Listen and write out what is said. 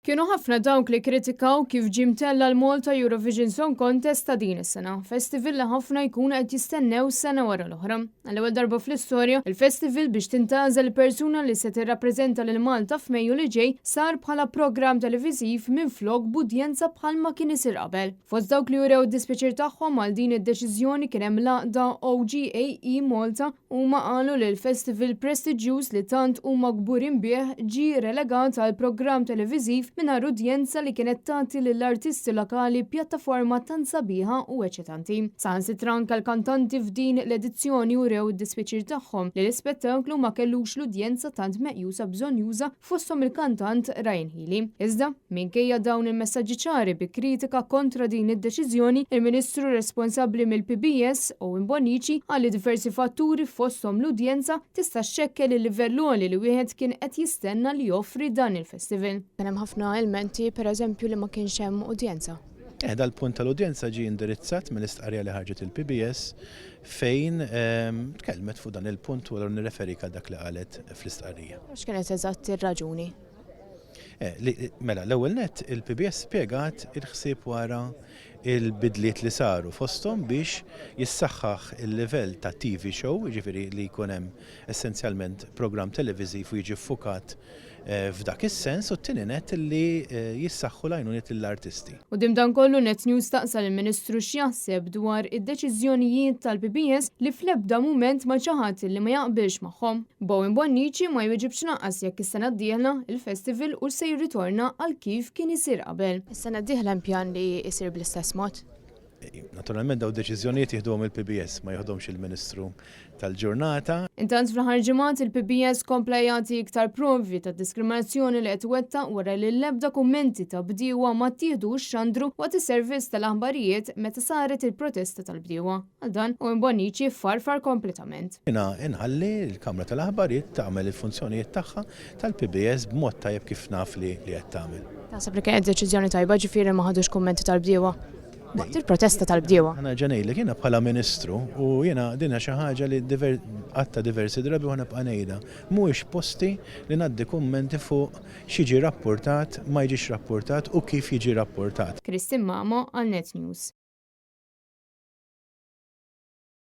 Kienu ħafna dawk li kkritikaw kif ġie mtella' l-Malta Eurovision Song Contest ta' din is-sena, festival li ħafna jkunu qed jistennew sena wara l-oħra. Għall-ewwel darba fl-istorja, il-festival biex tintgħażel il-persuna li se tirrappreżenta lil Malta f'Mejju li ġej sar bħala programm televiżiv minflok b'udjenza bħalma kien isir qabel. Fost dawk li urew id-dispjaċir tagħhom għal din id-deċiżjoni kien hemm l-għaqda OGAE Malta. Huma qalu li l-festival prestiġjuż li tant huma kburin bih ġie relegat għal programm televiżiv mingħajr udjenza li kienet tagħti lill-artisti lokali pjattaforma tant sabiħa u eċitanti. Saħansitra anke l-kantanti f'din l-edizzjoni urew id-dispjaċir tagħhom li l-ispettaklu ma kellux l-udjenza tant meqjusa bżonnjuża fosthom il-kantant Ryan Hili. Iżda, minkejja dawn il-messaġġi ċari bi kritika kontra din id-deċiżjoni, il-Ministru responsabbli mill-PBS, Owen Bonnici, qal li diversi fatturi fosthom l-udjenza tista' xxekkel il-livell għoli li wieħed kien qed jistenna li joffri dan il-festival. Kien hemm ħafna ilmenti, pereżempju, li ma kienx hemm udjenza. Eh, dal-punt tal-udjenza ġie indirizzat mill-istqarrija li ħarġet il-PBS fejn tkellmet fuq dan il-punt u allura nirreferik għal dak li qalet fl-istqarrija. X'kienet eżatt ir-raġuni? Eh, mela, l-ewwel nett il-PBS spjegat il-ħsieb wara il-bidliet li saru fosthom biex jissaħħaħ il-livell ta' TV show, jiġifieri li jkun hemm essenzjalment programm televiżiv u jiġi ffukat f'dak is-sens u t-tieni nett li jissaħħu l-għajnuniet lill-artisti. Quddiem dan kollu, Net News staqsa lill-Ministru x'jaħseb dwar id-deċiżjonijiet tal-PBS li fl-ebda mument ma ċaħad li ma jaqbilx magħhom. Bowen Bonnici ma jweġibx lanqas jekk is-sena d-dieħla, il-festival hux se jirritorna għal kif kien isir qabel. Is-sena d-dieħla hemm pjan li jsir bl-istess mod? Naturalment dawn id-deċiżjonijiet jieħduhom il-PBS, ma jieħduhomx il-Ministru tal-ġurnata. Intant fl-aħħar ġimgħat il-PBS kompla jagħti iktar provi tad-diskriminazzjoni li qed iwettaq wara li l-ebda kummenti ta' bdiewa ma ttieħdu u xxandru waqt is-servizz tal-aħbarijiet meta saret il-protesta tal-bdiewa. Għal dan, Owen Bonnici farfar kompletament. Jiena nħalli l-Kamra tal-Aħbarijiet tagħmel il-funzjonijiet tagħha tal-PBS b'mod tajjeb kif naf li qed tagħmel. Taħseb li kienet deċiżjoni tajba ġifieri ma ħadux kummenti tal-bdiewa waqt il-protesta tal-bdiewa? Ħa nerġa' ngħidlek, jiena bħala Ministru u jiena din hija xi ħaġa li għadtha diversi drabi u ħa nibqa' ngħidha, mhuwiex posti li ngħaddi kummenti fuq x'jiġi rappurtat, ma jiġix rappurtat u kif jiġi rappurtat. Christine Mamo għal Net News.